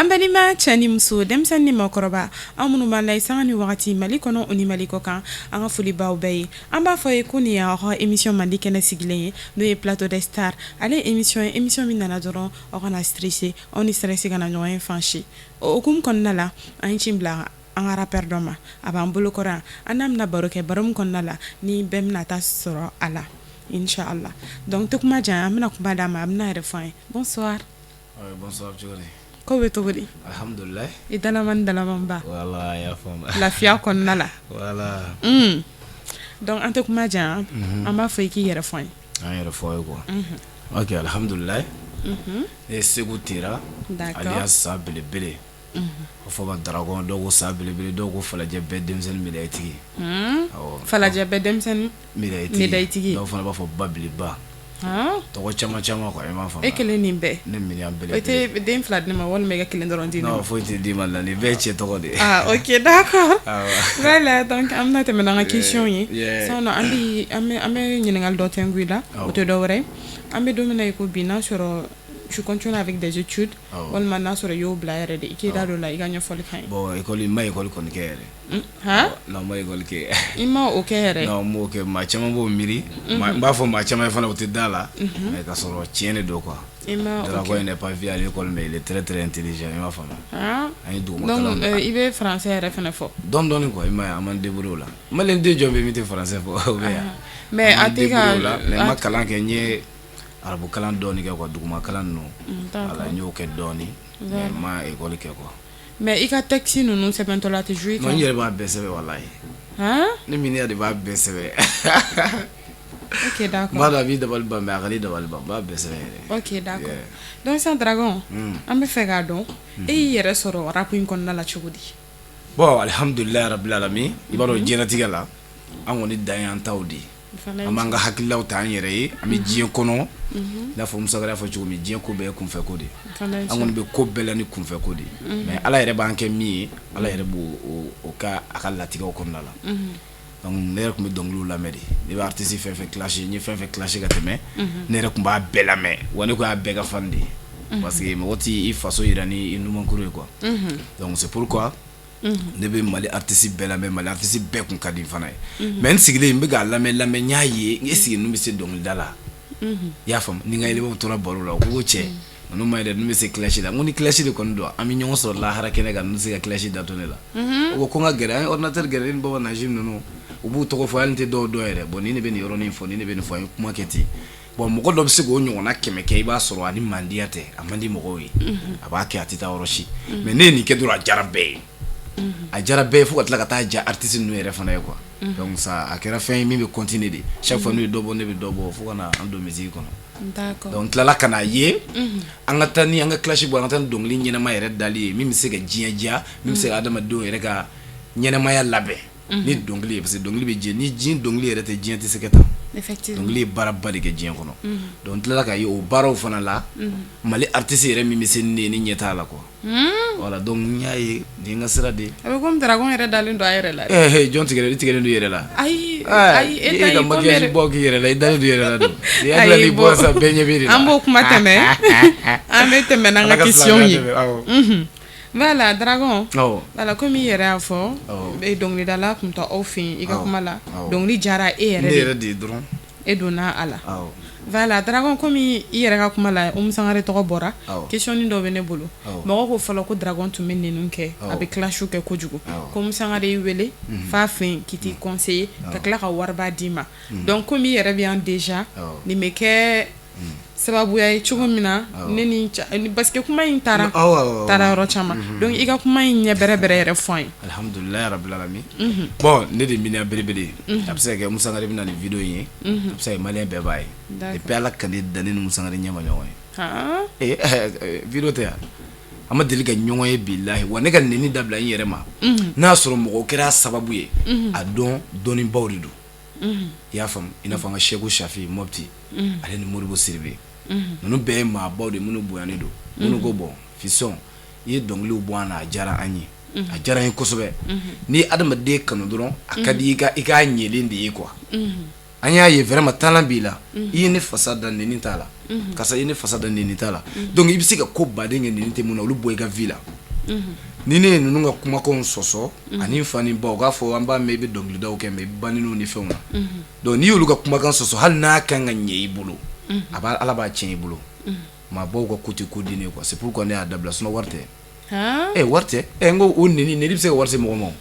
An balima cɛ ni muso, denmisɛnnin ni maakɔrɔba, aw minnu b'an layɛ sanga ni wagati Mali kɔnɔ o ni Mali kɔ kan, an ka foli b'aw bɛɛ ye. An b'a fɔ ye ko nin y'aw ka émission mandi kɛnɛ sigilen ye, n'o ye Plateau des Stars. Ale ye émission ye, émission min nana dɔrɔn aw kana stresser, aw ni stress kana ɲɔgɔn ye fan si. O hukumu kɔnɔna la, an ye ci bila an ka rappeur dɔ ma, a b'an bolo kɔrɔ yan. An n'a bɛna baro kɛ, baro min kɔnɔna la ni bɛɛ bɛna taa sɔrɔ a la, inchallah. Donc tɛ kuma jan, an bɛna kuma d'a ma, a bɛna yɛrɛ fɔ an ye. Bonsoir. Bonsoir, cogo di? Ko bɛ cogo di? Alhamdulillah. I dalaman dalamanba. Voilà, i y'a faamu. Lafiya kɔnɔna la. Voilà. Donc an tɛ kuma jan, an b'a fɔ i k'i yɛrɛ fɔ an ye. An yɛrɛ fɔ ye quoi. Ok, alhamdulillah. Ne ye Segu Tera. D'accord. Alias Sa Belebele. O fɔ ma Dragon, dɔw ko Sa Belebele, dɔw ko Falajɛ bɛɛ denmisɛnnin médaille tigi. Awɔ. Falajɛ bɛɛ denmisɛnnin médaille médaille tigi. Dɔw fana b'a fɔ Babiliba. Tɔgɔ caman caman quoi, i m'a faamu. E kelen nin bɛɛ. Ne miliyɔn belebele. I tɛ den fila di ne ma walima i ka kelen dɔrɔn di ne ma? Non, foyi tɛ d'i ma la, nin bɛɛ ye cɛ tɔgɔ de ye. Ah ok, d'accord. Voilà, donc an bɛna tɛmɛ n'an ka question ye. Sisan nɔ an bɛ ɲininkali dɔ tɛnku i la, o tɛ dɔ wɛrɛ ye. An bɛ don min na i ko bi, n'a sɔrɔ tu continues avec des études walima n'a sɔrɔ i y'o bila yɛrɛ de, i k'i da don o la, i ka ɲɛfɔli k'an ye. Bon, école, n ma école kɔni kɛ yɛrɛ. Han? Non, n ma école kɛ. I ma o kɛ yɛrɛ? Non, n m'o kɛ. Maa caman b'o miiri. N b'a fɔ maa caman ye fana, u tɛ da la. Mais k'a sɔrɔ tiɲɛ de don quoi. I ma o kɛ. Dragon, il n'est pas vu à l'école, mais il est très très intelligent, i m'a faamu. An ye duguma Donc kalan. i bɛ français yɛrɛ fana fɔ? Dɔɔni dɔɔni quoi, i m'a ye, an m'an débrouiller o la. Malien den jɔn bɛ yen min tɛ français fɔ? O bɛ yan. Mais a An m'an tɛ ka débrouiller o la, mais n ma kalan kɛ, n ye arabu kalan dɔɔni kɛ quoi, duguma kalan ninnu. Voilà, n y'o kɛ dɔɔni, mais n ma école kɛ quoi. Mais i ka texte ninnu sɛbɛntɔ la, a tɛ jouer i Non, kan? n yɛrɛ b'a bɛɛ sɛbɛn walahi. Ne miniya de b'a bɛɛ sɛbɛn. Ok, d'accord. N b'a dɔn a b'i dabali ban, mais a kan'i dabali ban, n b'a bɛɛ sɛbɛn yɛrɛ. Ok, d'accord. Donc sisan Dragon, an bɛ fɛ k'a dɔn e y'i yɛrɛ sɔrɔ rap in kɔnɔna la cogo di? Bon, alhamdulilayi rabil alamin, i b'a dɔn diɲɛlatigɛ la, an kɔni dan y'an taw de ye. An b'an ka hakililaw ta an yɛrɛ ye, an bɛ diɲɛ kɔnɔ, i n'a fɔ Musa y'a fɔ cogo min, diɲɛ ko bɛɛ ye kunfɛ ko de ye. An kɔni bɛ ko bɛɛ la ni kunfɛ ko de ye, mais Ala yɛrɛ b'an kɛ min ye, Ala yɛrɛ b'o o kɛ a ka latigɛw kɔnɔna la. Donc ne yɛrɛ tun bɛ dɔnkiliw lamɛn de, ne bɛ artiste fɛn fɛn clash, n ye fɛn fɛn clash ka tɛmɛ, ne yɛrɛ tun b'a bɛɛ lamɛn wa ne tun y'a bɛɛ ka fan de ye, parce que mɔgɔ t'i faso yira ni i numankuru ye quoi. Donc c'est pourquoi ne bɛ Mali artiste bɛɛ lamɛn, Mali artiste bɛɛ kun ka di n fana ye. Mais n sigilen n bɛ k'a lamɛn lamɛn, n y'a ye est ce que ninnu bɛ se dɔnkilida la? I y'a faamu, ni n ka élèves tora baro la, u ko ko cɛ, ninnu ma ɲi dɛ, ninnu bɛ se clash la. N ko ni clash de kɔni don, an bɛ ɲɔgɔn sɔrɔ lahara kɛnɛ kan, ninnu tɛ se ka clash da to ne la. U ko ko n ka gɛrɛ, an ye ordinateur gɛrɛ, ne ni Baba Najim ninnu, u b'u tɔgɔ fɔ, hali n tɛ dɔw dɔn yɛrɛ. Bon, nin de bɛ nin yɔrɔnin fɔ, nin de bɛ nin fɔ, an ye kuma kɛ ten. Bon, mɔgɔ dɔ bɛ se k'o ɲɔgɔnna 100 kɛ, i b'a sɔrɔ a ni mandiya tɛ, a man di mɔgɔw ye, a b'a kɛ, a tɛ taa yɔrɔ si. Mais ne ye nin kɛ dɔrɔn, a diyara bɛɛ ye, a diyara bɛɛ ye, fo ka tila ka taa ja artiste ninnu yɛrɛ fana ye quoi. Donc ça a kɛra fɛn ye min bɛ continuer de, chaque fois n'u ye dɔ bɔ, ne bɛ dɔ bɔ, fo ka na an don musique kɔnɔ. Donc n tilala ka n'a ye an ka taa ni an ka clash bɔ, an ka taa ni dɔnkili ɲɛnama yɛrɛ dali ye, min bɛ se ka diɲɛ diya, min bɛ se ka adamadenw yɛrɛ ka ɲɛnamaya labɛn ni dɔnkili ye, parce que dɔnkili bɛ diɲɛ, ni diɲɛ dɔnkili yɛrɛ tɛ, diɲɛ tɛ se ka taa. Dɔnkili ye baaraba de kɛ diɲɛ kɔnɔ. Donc n tilala ka ye o baaraw fana la, Mali artiste yɛrɛ min bɛ se ni ne ye, ne ɲɛ t'a la quoi. Voilà, donc n y'a ye nin ye n ka sira de ye. A bɛ komi Dragon yɛrɛ dalen don a yɛrɛ la. Eh, jɔn tigɛlen, i tigɛlen don i yɛrɛ la. Ayi ayi, e ta ye ka maquillage bɔ k'i yɛrɛ la, i dalen don i yɛrɛ la dun. N'i hakili la n'i bɔra sisan, bɛɛ ɲɛ b'e de la. An b'o kuma tɛmɛ, an bɛ tɛmɛ n'an ka question ye. Voilà Dragon. Voilà, komi i yɛrɛ y'a fɔ, dɔnkilidala tun tɛ aw fɛ yen i ka kuma la, dɔnkili diyara e yɛrɛ de ye. Ne yɛrɛ de ye dɔrɔn. E donna a la. Voilà Dragon, komi i yɛrɛ ka kuma la Umu Sangare tɔgɔ bɔra, question dɔ bɛ ne bolo. Mɔgɔ ko fɔlɔ ko Dragon tun bɛ ninnu kɛ, a bɛ clash kɛ kojugu, ko Umu Sangare y'i wele f'a fɛ yen k'i t'i conseiller, ka tila ka wariba d'i ma. Donc komi i yɛrɛ bɛ yan déjà, nin bɛ kɛ sababuya ye cogo min na ne ni parce que kuma in taara taara yɔrɔ caman, donc i ka kuma in ɲɛ bɛrɛ bɛrɛ yɛrɛ fɔ an ye. Alhamdulilayi rabil alamin. Bon, ne de miniya belebele ye, a bɛ se ka kɛ Umu Sangare bɛ na ni vidéo in ye, a bɛ se ka kɛ malien bɛɛ b'a ye. Depuis Ala ka ne dan, ne ni Umu Sangare ɲɛ ma ɲɔgɔn ye, vidéo tɛ yan, an ma deli ka ɲɔgɔn ye bilahi. Wa ne ka nɛni dabila n yɛrɛ ma, n'a y'a sɔrɔ mɔgɔw kɛra sababu ye, a dɔn dɔnnibaw de don. I y'a faamu, i n'a fɔ an ka Sɛku Safi Mɔpti, ale ni Moribo Siribe, ninnu bɛɛ ye maabaw de, minnu bonyanen don, minnu ko bon fiston, i ye dɔnkiliw bɔ an na, a diyara an ye, a diyara an ye kosɛbɛ. N'i ye adamaden kanu dɔrɔn, a ka di i ka i k'a ɲɛlen de ye quoi. An y'a ye vraiment talent b'i la, i ye ne fasa da, nɛni t'a la. Karisa i ne fasa da neni t'a la. Donc i bɛ se ka ko baden kɛ neni tɛ mun na, olu bɔ i ka vie la. Ni ne ye ninnu ka kumakanw sɔsɔ ani n fa ni ba, u k'a fɔ an b'a mɛn i bɛ dɔnkilidaw kɛ, mais i bɛ banniw ni fɛnw na. Donc n'i y'olu ka kumakan sɔsɔ, hali n'a kan ka ɲɛ i bolo, a b'a Ala b'a tiɲɛ i bolo. Maabaw ka ko tɛ ko den ye quoi. C'est pourquoi ne y'a dabila, sinon wari tɛ. Ɛ, wari tɛ. Ɛ, n ko o neni, neni bɛ se ka wari se mɔgɔ ma. O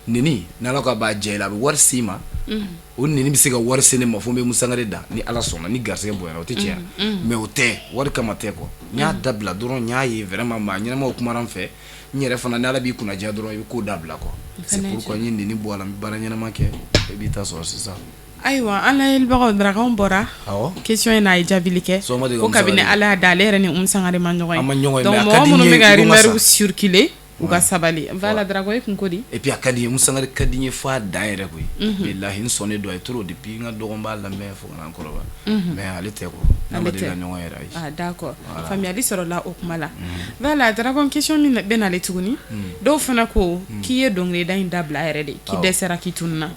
neni, n'Ala ko a b'a diya i la, a bɛ wari s'i ma. O neni bɛ se ka wari se ne ma fo n bɛ Umu Sangare da, ni Ala sɔnna, ni garisɛgɛ bonyana, o tɛ tiɲɛ, mais o tɛ wari kama tɛ quoi. N y'a dabila dɔrɔn, n y'a ye vraiment maa ɲɛnamaw kumara n fɛ. N yɛrɛ fana, ni Ala b'i kunnaja dɔrɔn, i bɛ ko dabila quoi. C'est pourquoi n ye neni bɔ a la, n bɛ baara ɲɛnama kɛ, i b'i ta sɔrɔ sisan. Ayiwa, an layɛlibagaw, Dragon bɔra question in na, a ye jaabili kɛ ko kabini Ala y'a da, ale yɛrɛ ni Umu Sangare ma ɲɔgɔn ye. Donc mɔgɔ minnu bɛ ka rumeur circuler, u ka sabali. Voilà, Dragon, e kun ko di? Et puis a ka di n ye, Umu Sangare ka di n ye f'a dan yɛrɛ koyi. Bilahi, n sɔnnen don a ye trop depuis n ka dɔgɔ, n b'a lamɛn fo ka na n kɔrɔbaya, mais ale tɛ quoi, n'an ma deli ka ɲɔgɔn yɛrɛ, ayi. Ah d'accord, faamuyali sɔrɔla o kuma la. Voilà, Dragon, question min bɛ nalen tuguni, dɔw fana ko k'i ye dɔnkilida in dabila yɛrɛ de, k'i dɛsɛra, k'i tununna.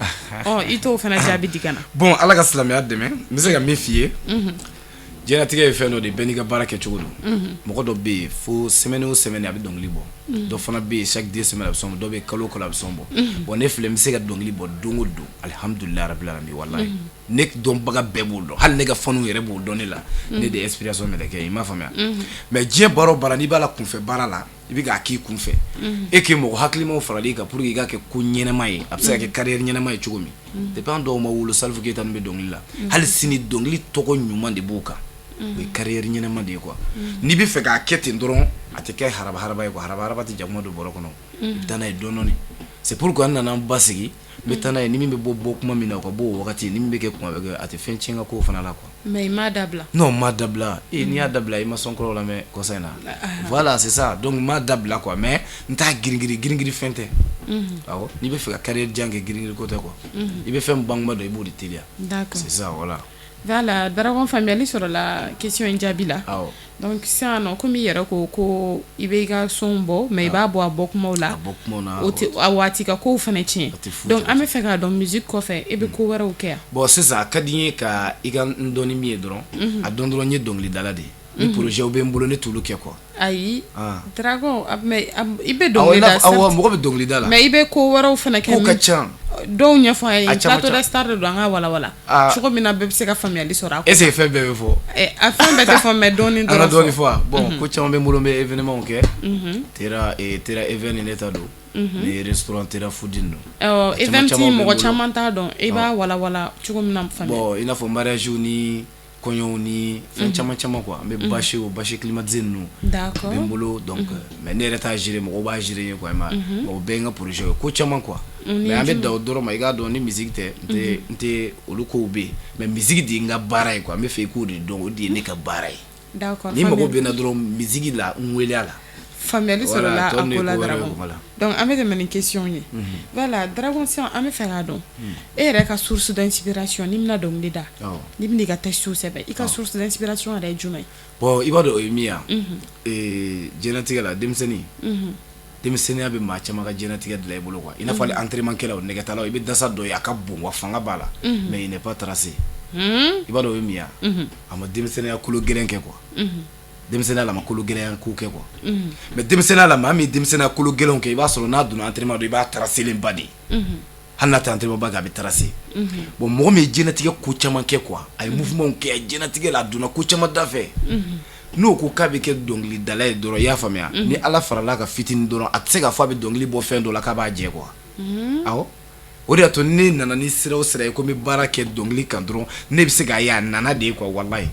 Ɔ, i t'o fana jaabi di ka na. Bon, Ala ka silamɛya dɛmɛ, n bɛ se ka min f'i ye, diɲɛlatigɛ ye fɛn dɔ de ye, bɛɛ n'i ka baara kɛ cogo don. Mɔgɔ dɔ bɛ yen, fo semaine o semaine a bɛ dɔnkili bɔ. Dɔ fana bɛ yen, chaque 2 semaines a bɛ son bɔ. Dɔ bɛ yen, kalo o kalo a bɛ son bɔ. Bon, ne filɛ, n bɛ se ka dɔnkili bɔ don o don, alihamudulilayi rabil alamin. Walahi, ne dɔnbaga bɛɛ b'o dɔn, hali ne ka fanw yɛrɛ b'o dɔn ne la. Ne de ye inspiration mɛlɛkɛ ye, i m'a faamuya? Mais diɲɛ baara o baara, n'i b'a la kunfɛ baara la, i bɛ k'a k'i kunfɛ, e k'i mɔgɔ hakilimaw faral'i kan pour que i ka kɛ ko ɲɛnama ye, a bɛ se ka kɛ carrière ɲɛnama ye cogo min. Depuis an dɔw ma wolo, Salifu Keyita ninnu bɛ dɔnkili la, hali sini dɔnkili tɔgɔ ɲuman de b'o kan. O ye carrière ɲɛnama de ye quoi. N'i bɛ fɛ k'a kɛ ten dɔrɔn, a tɛ kɛ haraba haraba ye quoi. Haraba haraba tɛ jakuma don bɔrɔ kɔnɔ, i bɛ taa n'a ye dɔɔnin dɔɔnin. C'est pourquoi n nana n basigi, n bɛ taa n'a ye, ni min bɛ bɔ bɔ kuma min na, o ka bɔ o wagati, ni min bɛ kɛ kuma bɛ kɛ, a tɛ fɛn tiɲɛ n ka kow fana la quoi. Mais i m'a dabila. Non, n m'a dabila. Ee, n'i y'a dabila, i ma sɔn kɔrɔ la, mais kɔsa in na, voilà, c'est ça. Donc n m'a dabila quoi, mais n t'a girin-girin girin-girin fɛn tɛ. Awɔ, n'i bɛ fɛ ka carrière jan kɛ, girin-girin ko tɛ quoi. I bɛ fɛn banguba dɔn, i b'o de teliya. D'accord. C'est ça, voilà. Voilà, Dragon, faamuyali sɔrɔla question in jaabi la. Awɔ. Donc sisan nɔ, komi i yɛrɛ ko ko i bɛ i ka son bɔ, mais i b'a bɔ a bɔ kumaw la. A bɔ kumaw na. O tɛ a waati ka kow fana tiɲɛ. A tɛ foyi. Donc an bɛ fɛ k'a dɔn, musique kɔfɛ, e bɛ ko wɛrɛw kɛ yan? Bon, sisan a ka di n ye ka i ka n dɔn ni min ye dɔrɔn, a dɔn dɔrɔn n ye dɔnkilidala de ye. Ni projet bɛ n bolo, ne t'olu kɛ quoi. Ayi. Ah. Dragon, mais i bɛ Awɔ, dɔnkili da. Awɔ, mɔgɔ bɛ dɔnkilida la. Mais i bɛ ko wɛrɛw fana kɛ. Kow ka ca. Dɔw ɲɛfɔ an ye. A caman. Plateau de star de don, an ka walawala Ah. cogo min na bɛɛ bɛ se ka faamuyali sɔrɔ a Est ce que fɛn bɛɛ bɛ fɔ? A fɛn bɛɛ tɛ fɔ, mais dɔɔni An ka dɔrɔn. dɔɔni fɔ wa? Bon, ko caman bɛ n bolo, n bɛ événement kɛ. Tera Tera event ni ne ta don. Ni restaurant Tera Fooding don. Awɔ, A caman event caman bɛ n mɔgɔ bolo. caman t'a dɔn, i b'a walawala cogo min na faamuya. Bon, i n'a fɔ mariage ni kɔɲɔw ni fɛn caman caman quoi. An bɛ bâche, o bâche climatisé ninnu bɛ n bolo. Donc mais ne yɛrɛ t'a gérer, mɔgɔw b'a gérer ye quoi, i m'a ye. O bɛɛ ye n ka projet ye, ko caman quoi. Mais an bɛ dan o dɔrɔn ma. I k'a dɔn, ni musique tɛ, n tɛ olu kow bɛ yen, mais musique de ye n ka baara ye quoi. N bɛ fɛ i k'o de dɔn, o de ye ne ka baara ye. Ni mago bɛ n na dɔrɔn musique la, n wele a la. Faamuyali Voilà, sɔrɔla a tɔ ninnu ko ye la. ko wɛrɛ ye. Dragon. Voilà. Donc an bɛ tɛmɛ ni question ye. Voilà, Dragon, sisan an bɛ fɛ k'a dɔn e yɛrɛ ka source d'inspiration, n'i bɛna dɔnkili da, n'i bɛna i ka texte sɛbɛn, i ka source d'inspiration yɛrɛ ye jumɛn ye? Bon, i b'a dɔn o ye min ye wa? Diɲɛlatigɛ la, denmisɛnnin, denmisɛnninya bɛ maa caman ka diɲɛlatigɛ dilan i bolo quoi. I n'a fɔ hali entraînement kɛlaw, nɛgɛtalaw, i bɛ dasa dɔ ye, a ka bon wa fanga b'a la, mais il n'est pas tracé. I b'a dɔn o ye min ye wa? A ma denmisɛnninya kolo gɛlɛn kɛ quoi. Denmisɛnninya la, a ma kolo gɛlɛnya ko kɛ quoi. Mais denmisɛnninya la, maa min ye denmisɛnninya kolo gɛlɛnw kɛ, i b'a sɔrɔ n'a donna entraînement dɔ, i b'a tracé ba de ye. Hali n'a tɛ entraînement ba kɛ, a bɛ tracé. Bon, mɔgɔ min ye diɲɛlatigɛ ko caman kɛ quoi, a ye mouvement kɛ diɲɛlatigɛ la, a donna ko caman da fɛ, n'o ko k'a bɛ kɛ dɔnkilidala ye dɔrɔn, i y'a faamuya, ni Ala farala ka fitinin dɔrɔn, a tɛ se k'a fɔ a bɛ dɔnkili bɔ fɛn dɔ la k'a b'a jɛ quoi. Awɔ, o de y'a to ne nana ni sira o sira ye ko n bɛ baara kɛ dɔnkili kan dɔrɔn, ne bɛ se k'a ye a nana de ye quoi, walayi.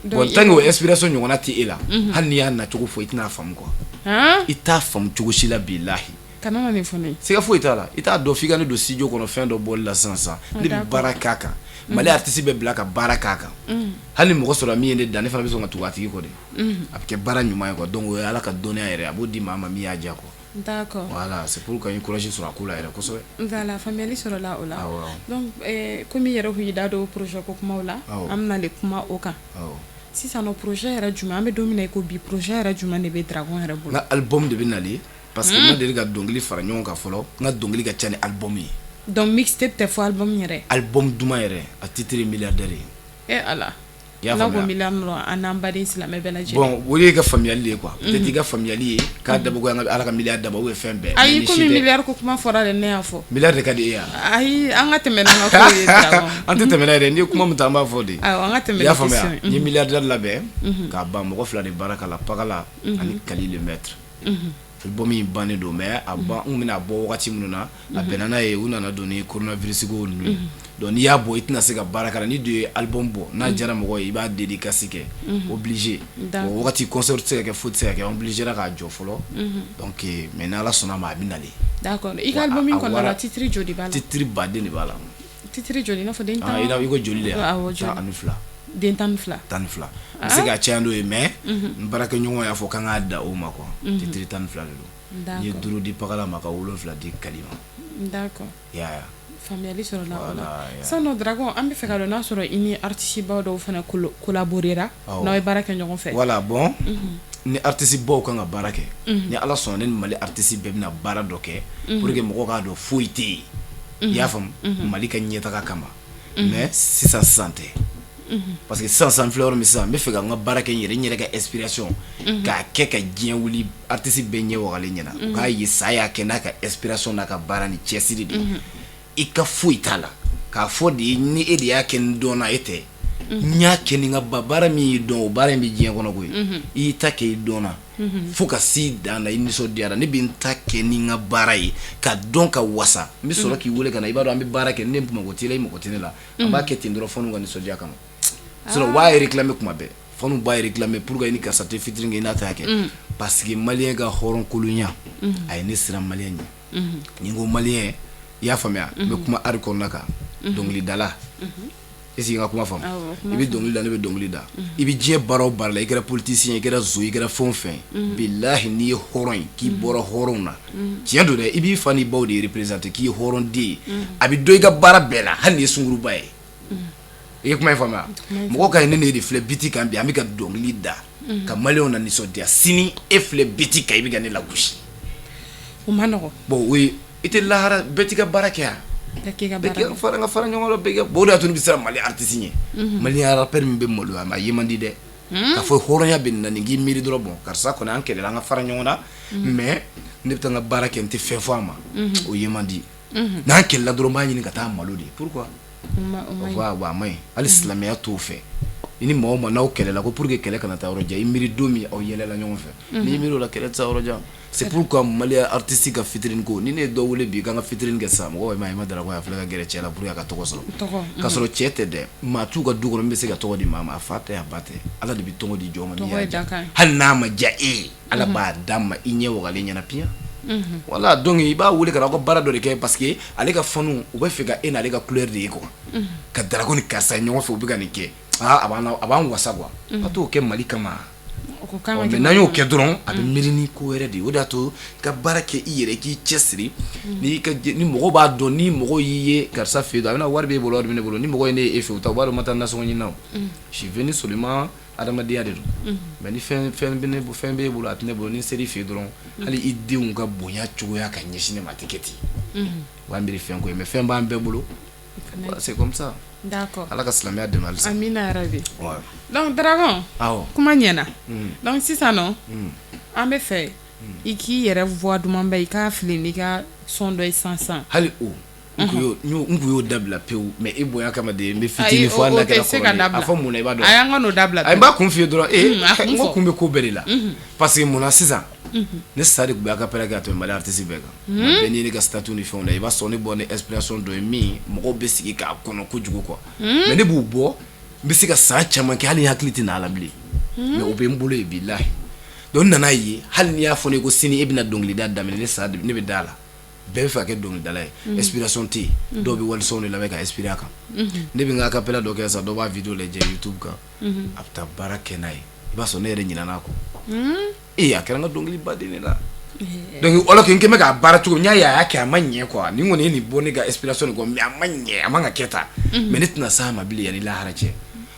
Bon, tant que o inspiration ɲɔgɔnna tɛ e la, hali n'i y'a nacogo fɔ, i tɛna a faamu quoi. I t'a faamu cogo si la, bilahi. Kana na nin fɔ ne ye. Siga foyi t'a la, i t'a dɔn f'i ka ne don studio kɔnɔ fɛn dɔ bɔli la sisan sisan. Ne bɛ baara k'a kan, Mali artiste bɛ bila ka baara k'a kan. Hali ni mɔgɔ sɔrɔ min ye ne dan, ne fana bɛ sɔn ka tugu a tigi kɔ de. A bɛ kɛ baara ɲuman ye quoi. Donc o ye Ala ka dɔnniya yɛrɛ, a b'o di maa ma min y'a diya quoi. Voilà, c'est pourquoi n ye courage sɔrɔ a ko la yɛrɛ kosɛbɛ. Voilà, faamuyali sɔrɔla o la. Awɔ. Donc komi i yɛrɛ kun y'i da don projet ko kumaw la, an bɛna le kuma o kan. Sisan nɔ, projet yɛrɛ jumɛn, an bɛ don min na i ko bi, projet yɛrɛ jumɛn de bɛ Dragon yɛrɛ N bolo? ka album de bɛ nalen, parce que n ma deli ka dɔnkili fara ɲɔgɔn kan fɔlɔ. N ka dɔnkili ka ca ni album ye. Donc mixtape tɛ fɔ album yɛrɛ? Album duman yɛrɛ, a titre ye milliardaire ye. E Ala. I y'a Ala ko faamuya? miliyari nɔ an n'an baden silamɛ bɛɛ lajɛlen. Bon, o de ye ka faamuyali de ye quoi. Peut-être i ka faamuyali ye k'a dabɔ ko an ka Ala ka miliyari dabɔ ou bien fɛn bɛɛ. Mais Ayi, ni si komi tɛ. miliyari ko kuma fɔra de, ne y'a fɔ. Miliyari de ka di e ye wa? Ayi, an ka tɛmɛ n'an ka ko ye, Dragon. An tɛ tɛmɛ n'a ye dɛ, n'i ye kuma min ta an b'a fɔ de. Awɔ, an ka tɛmɛ I y'a ni question faamuya? ye. N ye milliardaire labɛn k'a ban, mɔgɔ fila de baara k'a la, Pakala ani Kali le maître. Album in bannen don, mais a ban, n bɛna bɔ wagati minnu na, a bɛnna n'a ye, u nana don ni coronavirus ko ninnu ye. Donc n'i y'a bɔ, i tɛna se ka baara k'a la. N'i dun ye album bɔ n'a diyara mɔgɔ ye, i b'a dédicace kɛ, obligé. O wagati concert tɛ se ka kɛ, foyi tɛ se ka kɛ, on obligé k'a jɔ fɔlɔ. Donc mais ni Ala sɔnna a ma, a bɛ nalen. D'accord, i ka album in kɔnɔna la, titre joli b'a la? Titre baden de b'a la. Titre joli, i n'a fɔ den 10? I ko joli de? Awɔ, joli? 12. Den 12. 12. N bɛ se ka caya n'o ye, mais n baarakɛɲɔgɔn y'a fɔ k'an k'a da o ma quoi. Titre 12 de don. N ye 5 di Pakala ma, ka 7 di Kali ma. D'accord. I y'a ye? Faamuyali sɔrɔla o la. Voilà. Sisan nɔ, Dragon, an bɛ fɛ ka dɔn n'a sɔrɔ i ni artiste baw dɔw fana collaborer ra, n'aw ye baara kɛ ɲɔgɔn fɛ. Voilà, bon, ni artiste baw kan ka baara kɛ, ni Ala sɔnna, ne ni Mali artiste bɛɛ bɛna baara dɔ kɛ pour que mɔgɔw k'a dɔn foyi tɛ yen. I y'a faamu? Mali ka ɲɛtaga kama. Mais sisan sisan tɛ. Parce que sisan sisan, n filɛ yɔrɔ min sisan, n bɛ fɛ ka n ka baara kɛ n yɛrɛ, n yɛrɛ ka inspiration k'a kɛ ka diɲɛ wuli, artiste bɛɛ ɲɛ wagalen ɲɛna, u k'a ye sa y'a kɛ n'a ka inspiration n'a ka baara ni cɛsiri de ye. I ka foyi t'a la k'a fɔ de ni e de y'a kɛ n dɔnna, e tɛ. N y'a kɛ ni n ka baara min y'i dɔn, o baara in bɛ diɲɛ kɔnɔ koyi. I y'i ta kɛ, i dɔnna fo ka s'i dan na, i nisɔndiyara. Ne bɛ n ta kɛ ni n ka baara ye ka dɔn ka wasa, n bɛ sɔrɔ k'i wele ka na. I b'a dɔn, an bɛ baara kɛ, ne mago t'i la, i mago tɛ ne la, an b'a kɛ ten dɔrɔn fo n'u ka nisɔndiya kama. Sinon u b'a réclamer kuma bɛɛ, fo n'u b'a réclamer pour que i ni karisa tɛ featuring kɛ, i n'a ta kɛ, parce que malien ka hɔrɔnkolonya a ye ne siran malien ɲɛ. Ni n ko malien, i y'a faamuya, n bɛ kuma art kɔnɔna kan, dɔnkilidala. Est ce que i ka kuma faamu? I bɛ dɔnkili da, ne bɛ dɔnkili da. I bɛ diɲɛ baara o baara la, i kɛra politicien, i kɛra zo, i kɛra fɛn o fɛn, bilahi, n'i ye hɔrɔn ye, k'i bɔra hɔrɔnw na, tiɲɛ don dɛ, i b'i fa n'i baw de représenter, k'i ye hɔrɔnden ye, a bɛ dɔn i ka baara bɛɛ la, hali n'i ye sunkuruba ye. I ye kuma in faamuya? Mɔgɔ ka ɲi, ne de filɛ biti kan bi, an bɛ ka dɔnkili da ka maliyɛnw na nisɔndiya. Sini e filɛ biti kan, i bɛ ka ne lagosi. O ma nɔgɔn. Bon, o ye i tɛ lahara, bɛɛ t'i ka baara kɛ yan. Bɛɛ fara ka fara ɲɔgɔn la, bɛɛ kɛ. Bon, o de y'a to ne bɛ siran Mali artiste ɲɛ. Mali rappeur min bɛ maloya, a ye man di dɛ. K'a fɔ hɔrɔnya bɛ nin na, nin k'i miiri dɔrɔn, bon, karisa kɔni, an kɛlɛla, an ka fara ɲɔgɔn na, mais ne bɛ taa n ka baara kɛ, n tɛ fɛn fɔ a ma. O ye man di. N'an kɛlɛla dɔrɔn, n b'a ɲini ka taa malo de. Pourquoi? Wa a ma ɲi, hali silamɛya t'o fɛ. I ni maa o maa n'aw kɛlɛla, ko pour que kɛlɛ kana taa yɔrɔ jan, i miiri don min aw yɛlɛla ɲɔgɔn fɛ, n'i miiri o la, kɛlɛ tɛ taa yɔrɔ jan. C'est pourquoi Mali artiste ka featuring ko, ni ne ye dɔ wele bi k'an ka featuring kɛ sisan, mɔgɔw b'a ye, ma Dragon a filɛ ka gɛrɛ cɛ la pour que a ka tɔgɔ sɔrɔ. K'a sɔrɔ cɛ tɛ dɛ, maa t'u ka du kɔnɔ min bɛ se ka tɔgɔ di maa ma. A fa tɛ, a ba tɛ, Ala de bɛ tɔgɔ di jɔn ma min y'a diya. Hali n'a ma diya e ye, Ala b'a d'a ma i ɲɛ wagalen ɲɛna piyan. Voilà, donc i b'a wele ka na aw ka baara dɔ de kɛ, parce que ale ka fanu, u bɛ fɛ ka e n'ale ka couleur de ye quoi. Ka Dragon ni karisa ɲɔgɔn fɛ, u bɛ ka nin kɛ, aa, a b'an wasa quoi. A t'o kɛ Mali kama. Mais n'an y'o kɛ dɔrɔn, a bɛ miiri ni ko wɛrɛ de ye. O de y'a to ka baara kɛ i yɛrɛ, k'i cɛsiri. N'i ka ni mɔgɔ b'a dɔn, ni mɔgɔ y'i ye karisa fɛ yen, a bɛna wari b'e bolo, wari bɛ ne bolo. Ni mɔgɔ ye ne ye e fɛ, u ta, u b'a dɔn ma taa nasɔngɔ ɲini na o. Je suis venu seulement, adamadenya de don. Mais ni fɛn fɛn bɛ ne fɛn b'e bolo, a tɛ ne bolo, ni ser'i fɛ yen dɔrɔn, hali i denw ka bonya cogoya ka ɲɛsin ne ma, a tɛ kɛ ten. O b'an miiri fɛn ko ye, mais fɛn b'an bɛɛ bolo. C'est comme ça. D'accord. Ala ka silamɛya dɛmɛ halisa. Amina yarabi. Donc Dragon, kuma ɲɛna. Donc sisan nɔ, an bɛ fɛ i k'i yɛrɛ voix dumanba, i k'a fili n'i ka son dɔ ye sisan sisan. Hali o n kun y'o dabila pewu, mais e bonya kama de, n bɛ fitinin fɔ, hali n'a kɛra kɔrɔlen ye. A fɔ mun na, i b'a dɔn. Ayi, an ka n'o dabila. Ayi, n b'a kun f'i ye dɔrɔn. Ee, n ko kun bɛ ko bɛɛ de la. Parce que mun na sisan, ne sa de tun bɛ acapella kɛ ka tɛmɛ Mali artiste bɛɛ kan. Bɛɛ n'i ne ka statut ni fɛnw la, i b'a sɔrɔ ne bɔ ni inspiration dɔ ye min mɔgɔw bɛ sigi k'a kɔnɔ kojugu quoi. Mais ne b'u bɔ, n bɛ se ka san caman kɛ, hali ni hakili tɛ n'a la bilen. Mais o bɛ n bolo yen, bilahi. Donc n nana ye, hali n'i y'a fɔ ne ko sini e bɛna dɔnkilida daminɛ, ne sa ne bɛ da la. Bɛɛ bɛ fɛ ka kɛ dɔnkilidala ye, inspiration tɛ yen. Dɔw bɛ walisɔnw de lamɛn ka inspirer a kan. Ne bɛ n ka acapella dɔ kɛ sisan, dɔ b'a vidéo lajɛ YouTube kan, a bɛ taa baara kɛ n'a ye. I b'a sɔrɔ ne yɛrɛ ɲinɛna a kɔ. Ee, a kɛra n ka dɔnkili baden de la. Donc alors que n kɛn bɛ k'a baara cogo min, n y'a ye a y'a kɛ, a ma ɲɛ quoi. Nin kɔni ye nin bɔ ne ka inspiration de kɔ, mais a ma ɲɛ, a man ka kɛ tan. Mais ne tɛna s'a ma bilen yanni lahara cɛ.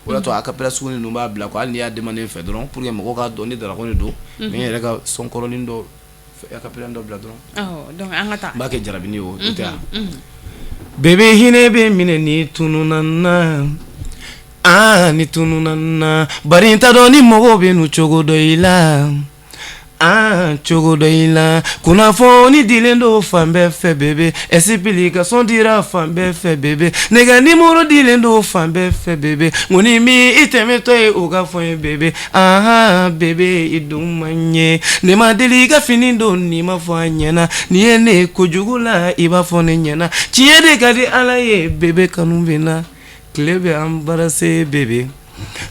O de y'a to acapella sugu ninnu b'a bila quoi. Hali n'i y'a demandé n fɛ dɔrɔn, pour que mɔgɔw k'a dɔn ne Dragon de don, n bɛ n yɛrɛ ka son kɔrɔnin dɔ acapella dɔ bila dɔrɔn. Awɔ, donc an ka taa. N b'a kɛ jarabini ye, o tɛ wa? Bébé, hinɛ bɛ minɛ ni tununna n na. Aa ni tununna na bari n t'a dɔn ni mɔgɔw bɛ n'u cogo dɔn i la. Aa cogo dɔ i la kunnafoni dilen don fan bɛɛ fɛ bébé explication dira fan bɛɛ fɛ bébé ne ka numéro dilen don fan bɛɛ fɛ bébé n ko ni min i tɛmɛtɔ ye o ka fɔ n ye bébé aa bébé i dun man ɲɛ ne ma deli ka fini don n'i ma fɔ a ɲɛna n'i ye ne kojugu la i b'a fɔ ne ɲɛna tiɲɛ de ka di Ala ye bébé kanu bɛ na tile bɛ embarrassé bébé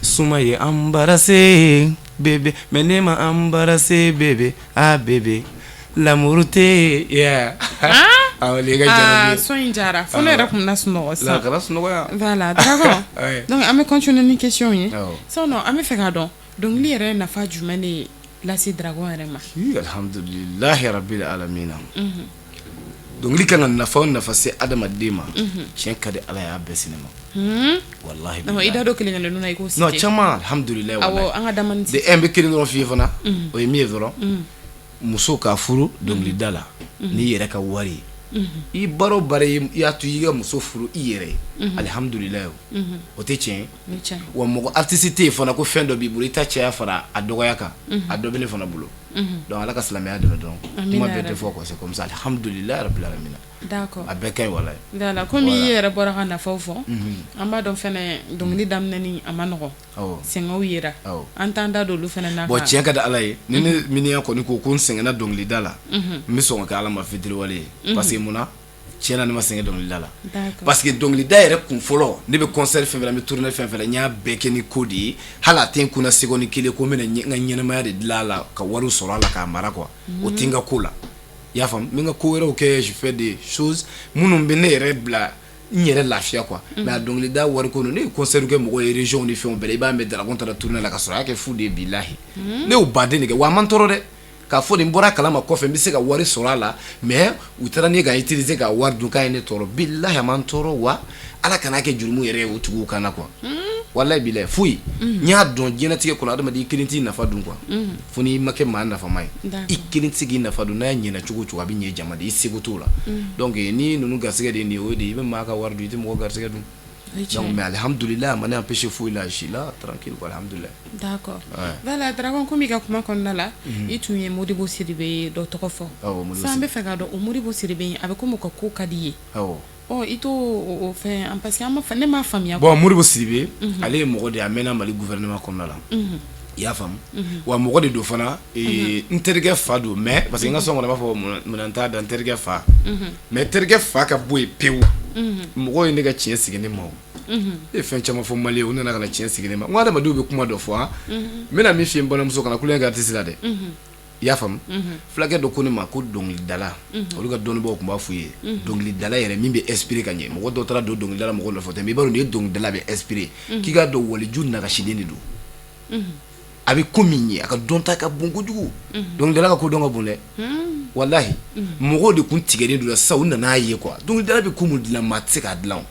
suma ye embarrassé bébé mais ne ma embarrassé bébé ah bébé l'amour tɛ yeah awɔ nin ye ka jarabi ye son in diyara fo ne yɛrɛ tun bɛna sunɔgɔ sisan kana sunɔgɔ yan voilà d'accord donc an bɛ continuer ni question ye sisan nɔ an bɛ fɛ k'a dɔn dɔnkili yɛrɛ nafa jumɛn de lase Dragon yɛrɛ ma alhamdulilahi rabbil alamina dɔnkili kan ka nafa o nafa se adamaden ma tiɲɛ ka di Ala ye a y'a bɛɛ se ne ma walahi i da don kelen kelenninw na i k'o non caman alhamdulilahi awɔ an ka damani de un bɛ kelen dɔrɔn f'i ye fana o ye min ye dɔrɔn muso k'a furu dɔnkilida la n'i yɛrɛ ka wari ye i baara o baara i y'a to i ka muso furu i yɛrɛ ye alihamdulilahi o tɛ tiɲɛ ye wa mɔgɔ artiste tɛ yen fana ko fɛn dɔ b'i bolo i ta caya fara a dɔgɔya kan a dɔ bɛ ne fana bolo donc Ala ka silamɛya dɛmɛ dɔrɔn kuma bɛɛ tɛ fɔ quoi c'est comme ça alhamdulilahi rabbil alamina d'accord a bɛɛ ka ɲi walahi voilà komi i yɛrɛ bɔra ka nafaw fɔ an b'a dɔn fɛnɛ dɔnkili daminɛni a ma nɔgɔn sɛgɛnw yera an t'an da don olu fɛnɛ na bon tiɲɛ ka di Ala ye ni ne miniya kɔni ko ko n sɛgɛnna dɔnkilida la n bɛ sɔn ka kɛ Ala ma fitiriwale ye parce que mun na tiɲɛ na ne ma sɛgɛn dɔnkilida la parce que dɔnkilida yɛrɛ kun fɔlɔ ne bɛ concert fɛn fɛn la n bɛ tournée fɛn fɛn la n y'a bɛɛ kɛ ni ko de ye hali a tɛ n kunna seconde kelen ko n bɛna n ka ɲɛnamaya de dilan a la ka wariw sɔrɔ a la k'a mara quoi o tɛ n ka ko la i y'a faamu n bɛ n ka ko wɛrɛw kɛ je fais des choses minnu bɛ ne yɛrɛ bila n yɛrɛ lafiya quoi mais a dɔnkilida wari ko ne ye concert kɛ mɔgɔw ye région ni fɛnw bɛɛ la i b'a mɛn Dragon taara tournée la ka sɔrɔ a y'a kɛ fu de ye bilahi ne y'o baden de kɛ wa a ma n tɔɔrɔ dɛ k'a fɔ nin bɔra kalama kɔfɛ n bɛ se ka wari sɔrɔ a la mais u taara ne ka utiliser ka wari dun k'a ye ne tɔɔrɔ bilahi a ma n tɔɔrɔ wa Ala kan'a kɛ jurumu yɛrɛ ye o tigiw kan na quoi walahi bilahi foyi n y'a dɔn diɲɛlatigɛ kɔnɔ adamaden i kelen t'i nafa dun quoi fo n'i ma kɛ maa nafama ye i kelen tɛ se k'i nafa dun n'a ɲɛna cogo o cogo a bɛ ɲɛ jama de i seko t'o la donc ni ninnu garisɛgɛ de ye nin ye o de ye i bɛ maa ka wari dun i tɛ mɔgɔ garisɛgɛ dun donc mais alhamdulillah a ma ne empêcher foyi la je suis là tranquille quoi alhamdulillah d'accord voilà Dragon komi i ka kuma kɔnɔna la i tun ye Modibo Sidibe dɔ tɔgɔ fɔ sisan an bɛ fɛ k'a dɔn o Modibo Sidibe in a bɛ komi o ka ko ka di i ye awɔ i t'o o fɛn parce que ne m'a faamuya bon Modibo Sidibe ale ye mɔgɔ de ye a mɛnna Mali gouvernement kɔnɔna la i y'a faamu wa mɔgɔ de don fana n terikɛ fa don mais parce que n ka son kɔnɔ n b'a fɔ munna n t'a da n terikɛ fa mais terikɛ fa ka bɔ yen pewu mɔgɔw ye ne ka tiɲɛ sigi ne ma o ne ye fɛn caman fɔ Mali ye u nana ka na tiɲɛ sigi ne ma n ko adamadenw bɛ kuma dɔ fɔ n bɛna min f'i ye n balimamuso kana tulonkɛ kɛ artiste la dɛ i y'a faamu fulakɛ dɔ ko ne ma ko dɔnkilidala olu ka dɔnnibaw tun b'a f'u ye dɔnkilidala yɛrɛ min bɛ inspiré ka ɲɛ mɔgɔ dɔ taara don dɔnkilidala mɔgɔ nɔfɛ tɛ mais i b'a dɔn nin ye dɔnkilidala bɛ inspiré k'i k'a dɔn waliju nagasilen de don a bɛ ko min ye a ka dɔnta ka bon kojugu dɔnkilidala ka ko dɔn ka bon dɛ walahi mɔgɔw de tun tigɛlen don sisan u nana ye quoi dɔnkilidala bɛ ko min dilan maa tɛ se k'a dilan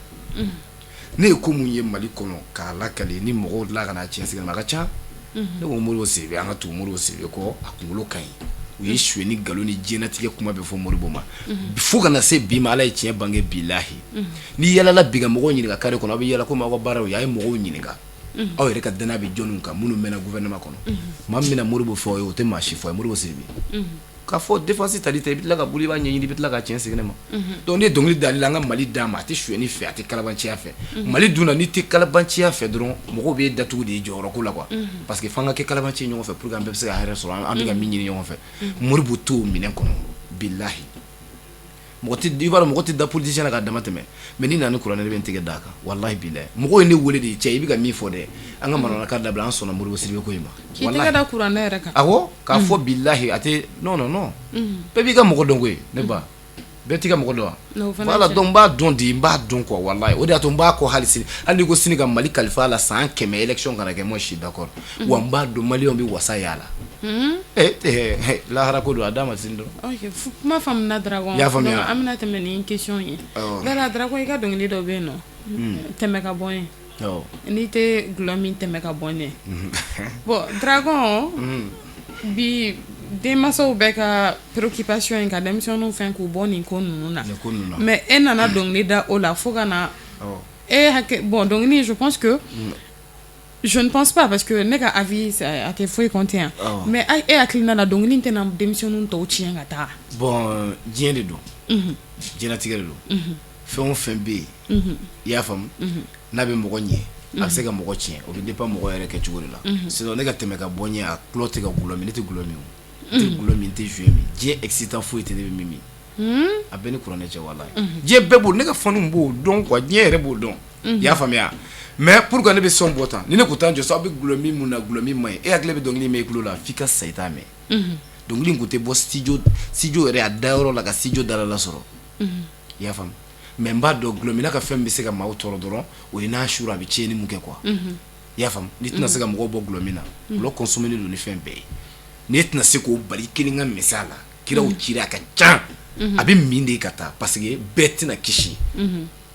ne ye ko mun ye Mali kɔnɔ k'a lakali ni mɔgɔw dilan ka na tiɲɛ sigi a ka ca ne ko Modibo Sidibe an ka tugu Modibo Sidibe kɔ a kunkolo ka ɲi u ye suɲɛ ni nkalon ni diɲɛlatigɛ kuma bɛ fɔ Modibo ma fo ka na se bi ma Ala ye tiɲɛ bange bilahi n'i yalala bi ka mɔgɔw ɲininka carré kɔnɔ aw bɛ yala komi aw ka baaraw ye a ye mɔgɔw ɲininka aw yɛrɛ ka danaya bɛ jɔnniw kan minnu mɛnna gouvernement kɔnɔ maa min bɛna Modibo fɔ aw ye o tɛ maa si fɔ a ye Modibo Sidibe k'a fɔ défense tali tɛ i bɛ tila ka boli i b'a ɲɛɲini i bɛ tila ka tiɲɛ segin ne ma donc ne ye dɔnkili d'ale la an ka Mali d'a ma a tɛ sonyɛni fɛ a tɛ kalabanciya fɛ Mali dun na n'i tɛ kalabanciya fɛ dɔrɔn mɔgɔw b'e datugu de i jɔyɔrɔ ko la quoi parce que f'an ka kɛ kalabanci ye ɲɔgɔn fɛ pour que an bɛɛ bɛ se ka hɛrɛ sɔrɔ an bɛ ka min ɲini ɲɔgɔn fɛ Modibo t'o minɛn kɔnɔ bilahi mɔgɔ tɛ i b'a dɔn mɔgɔ tɛ da politicien na k'a dama tɛmɛ mais n'i nana ni kuranɛ ne bɛ n tɛgɛ d'a kan walahi bilahi mɔgɔw ye ne wele de cɛ i bɛ ka min fɔ dɛ an ka manamanakan dabila an sɔnna Modibo Sidibe ko in ma k'i tɛgɛ da kuranɛ yɛrɛ kan awɔ k'a fɔ bilahi a tɛ non non non bɛɛ b'i ka mɔgɔ dɔn koyi ne ba bɛɛ t'i ka mɔgɔ dɔn wa voilà donc n b'a dɔn de n b'a dɔn quoi walahi o de y'a to n b'a kɔ hali sini hali n'i ko sini ka Mali kalifa a la san 100 élection kana kɛ moi je suis d'accord wa n b'a dɔn maliyɛnw bɛ wasa y'a la lahara ko don a d'a ma sini dɔrɔn ok kuma faamuna Dragon i y'a faamuya an bɛna tɛmɛ ni question ye voilà Dragon i ka dɔnkili dɔ bɛ yen nɔ tɛmɛ ka bɔ n ye n'i tɛ dɔlɔ min tɛmɛ ka bɔ n ye bon Dragon bi denmansaw bɛɛ ka préoccupation ye ka denmisɛnninw fɛn k'u bɔ nin ko ninnu na mais e nana dɔnkili da o la fo ka na e hakɛ bon dɔnkili je pense que Je ne pense pas parce que ne ka avis, a tɛ foyi compter yan, mais e hakilina la, dɔnkili in tɛna denmisɛnnin tɔw tiɲɛ ka taa? Bon, diɲɛ de don, diɲɛlatigɛ de don. Fɛn o fɛn bɛ yen, i y'a faamu, n'a bɛ mɔgɔ ɲɛ, a bɛ se ka mɔgɔ tiɲɛ. O bɛ dépend mɔgɔ yɛrɛ kɛ cogo de la. Sinon ne ka tɛmɛ ka bɔ n ɲɛ, a tulo tɛ ka gulɔ min, ne tɛ gulɔ min o, n tɛ gulɔ min, n tɛ joint min. Diɲɛ excitant foyi tɛ ne bɛ min min. A bɛɛ ni kuranɛ cɛ, walahi, diɲɛ bɛɛ b'o, ne ka fanu b'o dɔn quoi, diɲɛ yɛrɛ b'o dɔn, i y'a faamuya. Mais pourquoi ne bɛ son bɔ tan? Ni ne kun t'an jɔ so, aw bɛ gulɔ min mun na, gulɔ min man ɲi, e hakili bɛ dɔnkili min i tulo la, f'i ka sa i t'a mɛn. Dɔnkili in kun tɛ bɔ studio yɛrɛ a dayɔrɔ la ka studio dala sɔrɔ, i y'a faamu. Mais n b'a dɔn gulɔminna ka fɛn bɛ se ka maaw tɔɔrɔ dɔrɔn, o ye n'a sura a bɛ tiɲɛni mun kɛ quoi, i y'a faamu. N'i tɛna se ka mɔgɔw bɔ gulɔ min na, gulɔ consommer don ni fɛn bɛɛ ye, n'e tɛna se k'o bali kelen ka misɛn a la, kiraw cira a ka ca, a bɛ min de ka taa, parce que bɛɛ tɛna kisi.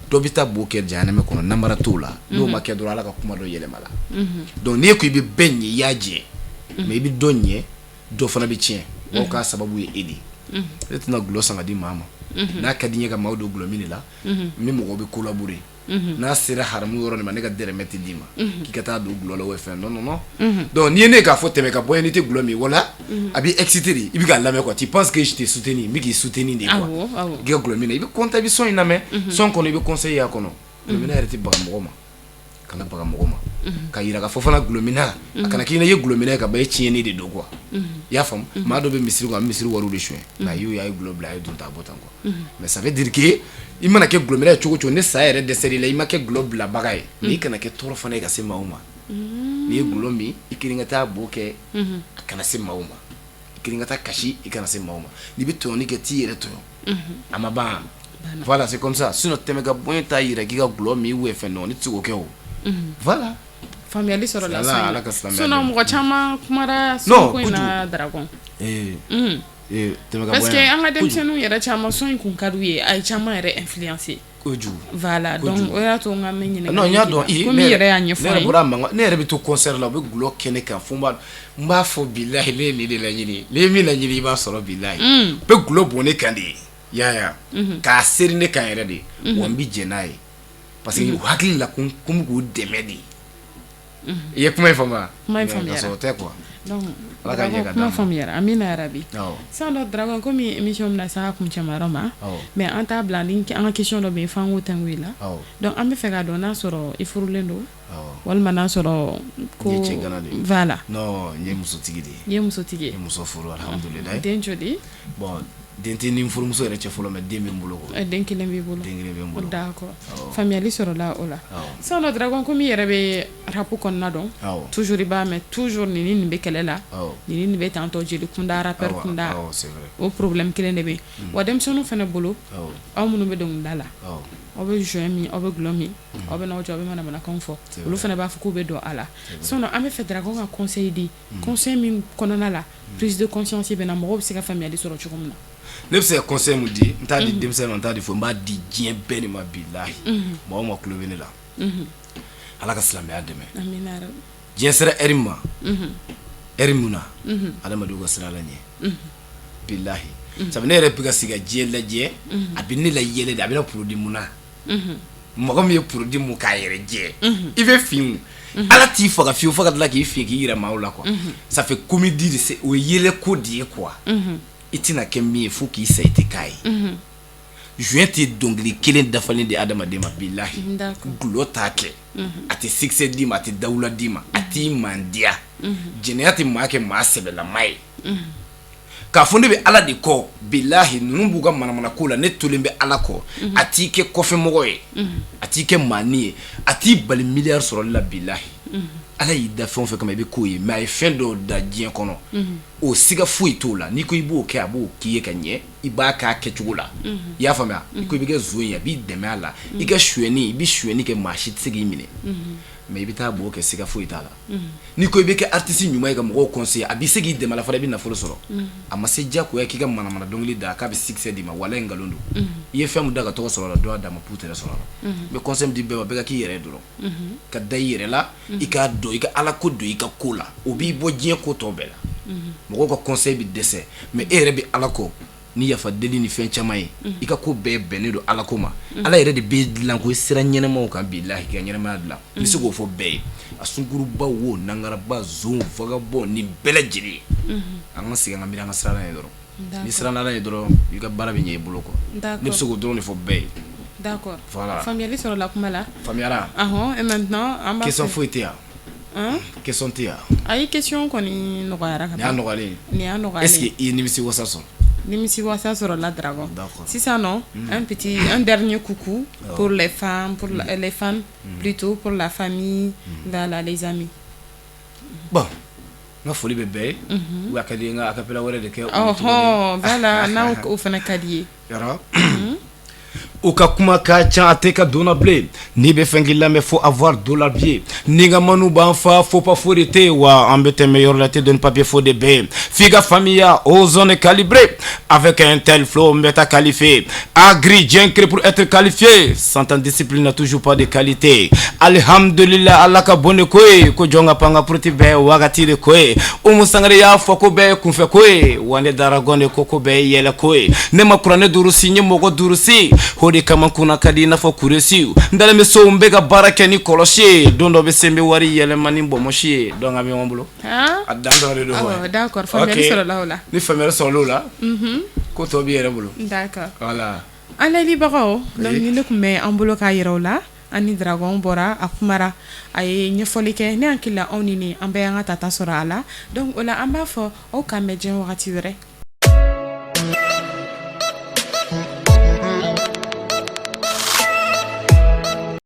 Dɔ bɛ taa bo kɛ jahanamɛ kɔnɔ, namara t'o la. N'o ma kɛ dɔrɔn, Ala ka kuma dɔ yɛlɛma la. Donc n'i ko i bɛ bɛɛ ɲɛ, i y'a jɛ, mais i bɛ dɔ ɲɛ, dɔ fana bɛ tiɲɛ maaw k'a sababu ye e de ye. Ne tɛna gulɔ san ka di maa ma. N'a ka di n ye ka maaw don gulɔ min de la, n ni mɔgɔw bɛ collaborer. N'a sera haramu yɔrɔ de ma, ne ka dɛrɛmɛ tɛ d'i ma k'i ka taa don gulɔ la o fɛn. Non, non, non. Donc n'i ye ne k'a fɔ tɛmɛ ka bɔ yen, n'i tɛ gulɔ min, wala a b'i exciter de, i bɛ k'a lamɛn quoi. Tu penses que je t'ai soutenu, n bɛ k'i soutenir de quoi. K'i ka gulɔ min na, i bɛ content, i bɛ son in lamɛn, son kɔnɔ i bɛ conseil y'a kɔnɔ. Gulɔ minna yɛrɛ tɛ baga mɔgɔ ma, kana baga mɔgɔ ma ka yira k'a fɔ fana gulɔ minna a kana k'i ɲɛna i ye gulɔ minna ye ka ban, e tiɲɛni de don quoi, i y'a faamu. Maa dɔ bɛ misiri kɔnɔ, a bɛ misiri wariw de suɲɛ, nka a y'o ye, a ye gulɔ bila, a ye don ta, a bɔ tan quoi. Mais ça veut dire que i mana kɛ gulɔ minna ye cogo o cogo, ni saya yɛrɛ dɛsɛr'i la, i ma kɛ gulɔ bilabaga ye, mais i kana kɛ tɔɔrɔ fana ye ka se maaw ma. N'i ye gulɔ min, i kelen ka taa bo kɛ, a kana se maaw ma. I kelen ka taa kasi, i kana se maaw ma. N'i bɛ tɔɲɔni kɛ, t'i yɛrɛ tɔɲɔ, a ma ban. Voilà, c'est comme ça. Sinon tɛmɛ ka bɔ t'a yira k'i ka gulɔ min ou fɛn dɔn, ne tɛ se k'o kɛ o. Voilà. Faamuyali sɔrɔ la. Ala Ala ka silamɛya sinon dɛmɛ. Mɔgɔ caman kumara Non, son ko in na, kojugu. Dragon. Tɛmɛ ka Parce bɔ que yan. an ka denmisɛnninw yɛrɛ caman, son in kun ka d'u ye, a ye caman yɛrɛ influencer. Kojugu. Voilà, donc o y'a to n ka n bɛ ɲininkali Non, n y'a k'i dɔn la. I Komi i yɛrɛ y'a ne ɲɛfɔ yɛrɛ an ye. bɔra mankan, ne yɛrɛ bɛ to concert la, u bɛ gulɔ kɛ ne kan fo n b'a fɔ bilahi, ne ye nin de laɲini, n'i ye min laɲini, i b'a sɔrɔ bilahi. U bɛ gulɔ bɔn ne kan de ye, i y'a ye wa, k'a seri ne kan yɛrɛ de wa, n bɛ jɛn n'a ye parce que u hakili la ko n bɛ k'u dɛmɛ de. I ye kuma in faamu wa? Kuma in Mais faamuyara. ka sɔrɔ o tɛ quoi. Donc Ala ka ɲɛ Dragon, ka kuma d'an ma. faamuyara, amina yarabi. Awɔ. Sisan dɔ Dragon, komi émission bɛna s'a kuncɛmayɔrɔ ma, Awɔ. mais an t'a bila ni an ka question dɔ bɛ yen f'an k'o tɛnku i la. Awɔ. Donc an bɛ fɛ k'a dɔn n'a sɔrɔ i furulen don Awɔ. walima n'a sɔrɔ ko N ye cɛ gana de ye. Voilà. Non, n ye musotigi de ye. I ye musotigi ye. N ye muso furu, alhamdulilayi. Den joli? Bon, den tɛ ni n furumuso yɛrɛ cɛ fɔlɔ, mais den bɛ n bolo quoi. Den kelen b'i bolo. Den kelen bɛ n bolo. D'accord. Awɔ. Faamuyali sɔrɔla o la. Awɔ. Sisan nɔ Dragon, komi i yɛrɛ bɛ rap kɔnɔna dɔn, Awɔ. toujours i b'a mɛn, toujours nin ni nin bɛ kɛlɛ la, Awɔ. nin ni nin bɛ tantɔ, jeli kunda, rappeur Awɔ, kunda, awɔ, c'est vrai. o problème kelen de bɛ yen wa denmisɛnninw fana bolo. Awɔ. Aw minnu bɛ dɔnkilida la, Awɔ. aw bɛ joint min, aw bɛ gulɔ min, aw bɛ n'aw jɔ, aw bɛ manamanakanw fɔ, C'est olu vrai. fana b'a fɔ k'u bɛ don a la. Sinon an bɛ fɛ Dragon ka conseil di, conseil min kɔnɔna la prise de conscience bɛ na, mɔgɔw bɛ se ka faamuyali sɔrɔ cogo min na. Ne bɛ se ka conseil mun di? N t'a di denmisɛnnin ma, n t'a di fo, n b'a di diɲɛ bɛɛ de ma bilahi. Maa o maa tulo bɛ ne la, Ala ka silamɛya dɛmɛ. Amina yarabi. Diɲɛ sera heure min ma, heure min na adamadenw ka siran Ala ɲɛ bilahi, sabu ne yɛrɛ bɛ ka sigi ka diɲɛ lajɛ, a bɛ ne la yɛlɛ de, a bɛna produit mun na, mɔgɔ min ye produit mun k'a yɛrɛ jɛ, i bɛ fin, Ala t'i faga fiyewu fo ka tila k'i fin k'i yira maaw la quoi. Ça fait comédie de, c'est o ye yɛlɛ ko de ye quoi. I tɛna kɛ min ye fo k'i sa, i tɛ k'a ye. Joint tɛ dɔnkili kelen dafalen di adamaden ma bilahi. Gulɔ t'a kɛ, a tɛ succès d'i ma, a tɛ dawula d'i ma, a t'i mandiya. Jɛnɛya tɛ maa kɛ maa sɛbɛlama ye. K'a fɔ ne bɛ Ala de kɔ bilahi, ninnu b'u ka manamana ko la, ne tolen bɛ Ala kɔ. A t'i kɛ kɔfɛmɔgɔ ye, a t'i kɛ maani ye, a t'i bali miliyari sɔrɔli la bilahi. Ala y'i da fɛn o fɛn kama, i bɛ k'o ye, mais a ye fɛn dɔw da diɲɛ kɔnɔ, o siga foyi t'o la. N'i ko i b'o kɛ, a b'o k'i ye ka ɲɛ, i b'a k'a kɛcogo la, i y'a faamuya. I ko i bɛ kɛ zon ye, a b'i dɛmɛ a la. I ka sonyɛni, i bɛ sonyɛni kɛ, maa si tɛ se k'i minɛ, mais i bɛ taa b'o kɛ, siga foyi t'a la. N'i ko i bɛ kɛ artiste ɲuman ye ka mɔgɔw conseiller, a b'i se k'i dɛmɛ a la fana, i bɛ nafolo sɔrɔ. A ma se diyagoya k'i ka manamana dɔnkili da k'a bɛ succès d'i ma, walahi nkalon don. I ye fɛn min da ka tɔgɔ sɔrɔ a la, dɔ y'a d'a ma putere sɔrɔ a la. N bɛ conseil min di bɛɛ ma, bɛɛ ka k'i yɛrɛ ye dɔrɔn, ka da i yɛrɛ la, i k'a dɔn, i ka Ala ko don i ka ko la, o b'i bɔ diɲɛ ko tɔ bɛɛ la. Mɔgɔw ka conseil bɛ dɛsɛ, mais e yɛrɛ bɛ Ala kɔ. Ni yafa deli ni fɛn caman ye, i ka ko bɛɛ bɛnnen don Ala ko ma. Ala yɛrɛ de bɛ dilan ko sira ɲɛnamaw kan bilahi ka ɲɛnamaya dilan. N bɛ se k'o fɔ bɛɛ ye, a sunkuruba wo, nangaraba, zon, vagabond, nin bɛɛ lajɛlen, an ka segin an ka miiri, an ka siran Ala ɲɛ dɔrɔn. Ni siranna Ala ɲɛ dɔrɔn, i ka baara bɛ ɲɛ i bolo quoi. Ne bɛ se k'o dɔrɔn de fɔ bɛɛ ye. D'accord, faamuyali sɔrɔla kuma la. Faamuyara. Et maintenant an b'a Question foyi tɛ yan? Question tɛ yan? Ayi, question kɔni nɔgɔyara ka Nin y'a nɔgɔyalen ye. Nin y'a nɔgɔyalen. Est ce que i ye nimisi wasa sɔrɔ? Nimisi wasa sɔrɔla, Dragon. Sisan nɔ, un petit, un dernier coucou pour les femmes, pour les fans plutôt, pour la famille, voilà, les amis. Bon, n ka foli bɛ bɛɛ ye. Ou a ka di n ka acapella wɛrɛ de kɛ? Ɔhɔn, voilà, n'aw o fana ka di ye. Yɔrɔ u ka kuma ka ca, a tɛ ka donna bilen. N'i bɛ fɛn k'i lamɛn, fo avoir dollar billet. Ni ka manu b'an fa, fo pas fo de tɛ yen wa. An bɛ tɛmɛ yɔrɔ la, tɛ dɔn papier fo de bɛ yen. F'i ka faamuya, aux zones calibrées avec un tel flow, n bɛ taa qualifié agri diɲɛ pour être qualifié. Sans ta discipline n'a toujours pas de qualité. Alihamdulillah, Ala ka bon de ko ye ko jɔn ka pan ka puruti bɛɛ wagati de ko ye. Umu Sangare y'a fɔ ko bɛɛ ye kunfɛ ko ye wa. Ne Dragon de ko ko bɛɛ ye yɛlɛ ko ye. Ne ma kuranɛ durusi, n ye mɔgɔ durusi. O de kama kunna ka di i n'a fɔ kuresi. N dalen bɛ so, n bɛ ka baara kɛ ni kɔlɔsi ye. Don dɔ bɛ se, n bɛ wari yɛlɛma ni bɔnmɔsi ye. Donc an bɛ ɲɔgɔn bolo, a dan dɔrɔn de don. Awɔ, d'accord, faamuyali sɔrɔla o la. Ni faamuyali sɔrɔla o la, ko tɔ b'i yɛrɛ bolo. D'accord. Voilà. An layɛlibagaw, donc ni ne tun bɛ an bolo k'a yira o la, an ni Dragon bɔra, a kumara, a ye ɲɛfɔli kɛ. Ne hakili la, anw ni nin an bɛɛ y'an ka tata sɔrɔ a la. Donc o la, an b'a fɔ aw k'an bɛn diɲɛ wagati wɛrɛ.